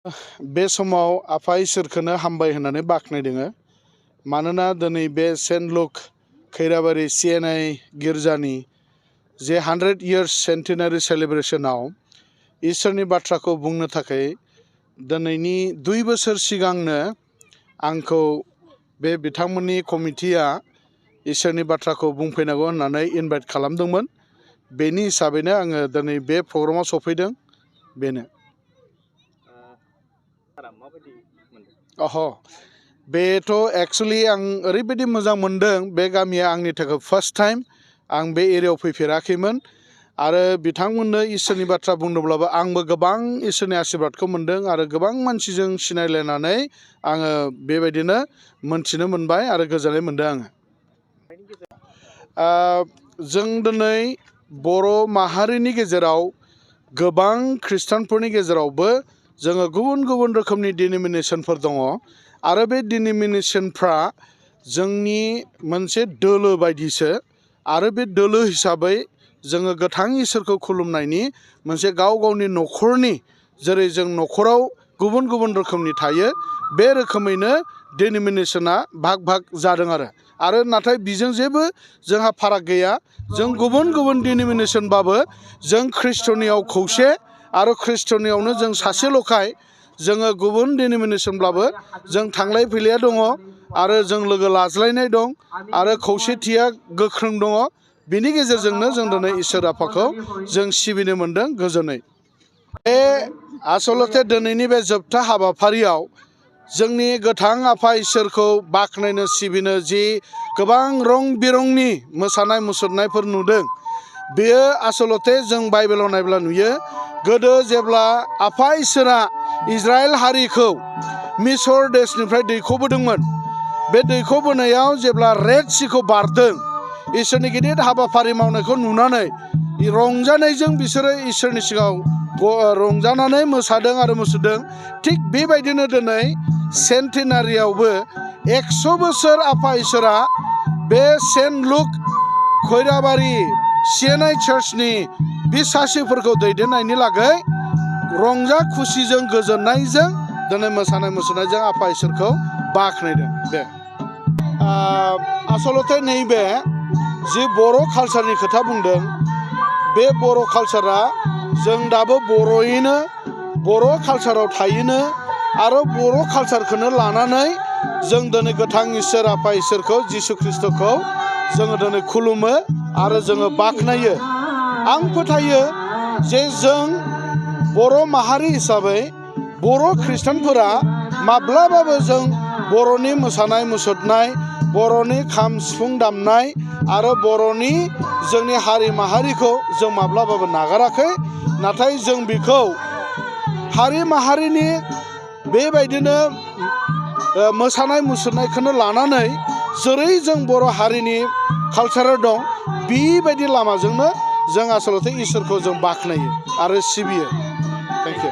बे समाव आफा इसोरखौनो हामबाय होननानै बाख्नायदों। मानोना दिनै बे सेन्ट लुक खैराबारि CNI गिर्जानि जे 100 years सेन्टिनारि सेलिब्रेशनाव इसोरनि बाथ्राखौ बुंनो थाखाय दिनैनि 2 बोसोर सिगांनो आंखौ बे बिथांमोननि कमिटिया इसोरनि बाथ्राखौ बुंफैनांगौ होननानै इनभाइट खालामदोंमोन। बेनि हिसाबैनो आङो दिनै बे प्रग्रामाव सफैदों। बेनो बेथ' एक्चुअली आं ओरैबायदि मोजां मोनदों। बे गामिया आंनि थाखाय फार्स्ट टाइम आं बे एरियायाव फैफेराखैमोन आरो बिथांमोननो इसोरनि बाथ्रा बुंदोंब्लाबो आंबो गोबां इसोरनि आशीर्बादखौ मोनदों आरो गोबां मानसिजों सिनायलायनानै आङो बेबायदिनो मोनथिनो मोनबाय आरो गोजोननाय मोनदों आङो। जों दिनै बर' माहारिनि गेजेराव गोबां खृष्टानफोरनि गेजेरावबो जोङो गुबुन गुबुन रोखोमनि डिनोमिनेशनफोर दङ आरो बे डिनोमिनेशनफ्रा जोंनि मोनसे दोलो बायदिसो आरो बे दोलो हिसाबै जोङो गोथां इसोरखौ खुलुमनायनि मोनसे गाव गावनि न'खरनि जेरै जों न'खराव गुबुन गुबुन रोखोमनि थायो बे रोखोमैनो डिनोमिनेशना भाग भाग जादों आरो नाथाय बिजों जेबो जोंहा फाराग गैया। जों गुबुन गुबुन डिनोमिनेशनबाबो जों खृष्टनियाव खौसे आरो खृष्टनियावनो जों सासेल'खाय जोङो गुबुन डिनोमिनेशनब्लाबो जों थांलाय फैलाया दङ आरो जों लोगो लाज्लायनाय दं आरो खौसेथिया गोख्रों दङ। बिनि गेजेरजोंनो जों दिनै इसोर आफाखौ जों सिबिनो मोनदों गोजोनै। बे आसलते दिनैनि बे जोबथा हाबाफारियाव जोंनि गोथां आफा इसोरखौ बाख्नायनो सिबिनो जि गोबां रं बिरंनि मोसानाय मुसुरनायफोर नुदों। बेयो आसलते जों बाइबेलाव नायब्ला नुयो गोदो जेब्ला आफा इसोरा इजराइल हारिखौ मिसर देशनिफ्राय दैखोबोदोंमोन। बे दैखोबोनायाव जेब्ला रेड सीखौ बारदों इसोरनि गिदिर हाबाफारि मावनायखौ नुनानै रंजानायजों बिसोरो इसोरनि सिगाङाव रंजानानै मोसादों आरो मुसुरदों। थिग बेबायदिनो दिनै सेन्टिनारियावबो 100 बोसोर आफा इसोरा बे सेन्ट लुक खैराबारि CNI चार्चनि बिसासिफोरखौ दैदेननायनि लागै रंजा खुसिजों गोजोननायजों दिनै मोसानाय मुसुरनायजों आफा इसोरखौ बाख्नायदों। दे आसलते नैबे जि बर' कालचारनि खोथा बुंदों बे बर' कालचारा जों दाबो बर'यैनो बर' कालचाराव थायोनो आरो बर' कालचारखौनो लानानै जों दिनै गोथां इसोर आफा इसोरखौ जिसु ख्रिस्ट'खौ जोङो दिनै खुलुमो आरो जोङो बाख्नायो। आं फोथायो जे जों बर' माहारि हिसाबै बर' खृष्टानफोरा माब्लाबाबो जों बर'नि मोसानाय मुसुरनाय बर'नि खाम सिफुं दामनाय आरो बर'नि जोंनि हारि माहारिखौ जों माब्लाबाबो नागाराखै। नाथाय जों बेखौ हारि माहारिनि बेबायदिनो मोसानाय मुसुरनायखौनो लानानै जेरै जों बर' हारिनि कालचाराव दं बेबायदि लामाजोंनो जों आसलते इसोरखौ जों बाख्नायो आरो सिबियो। Thank you.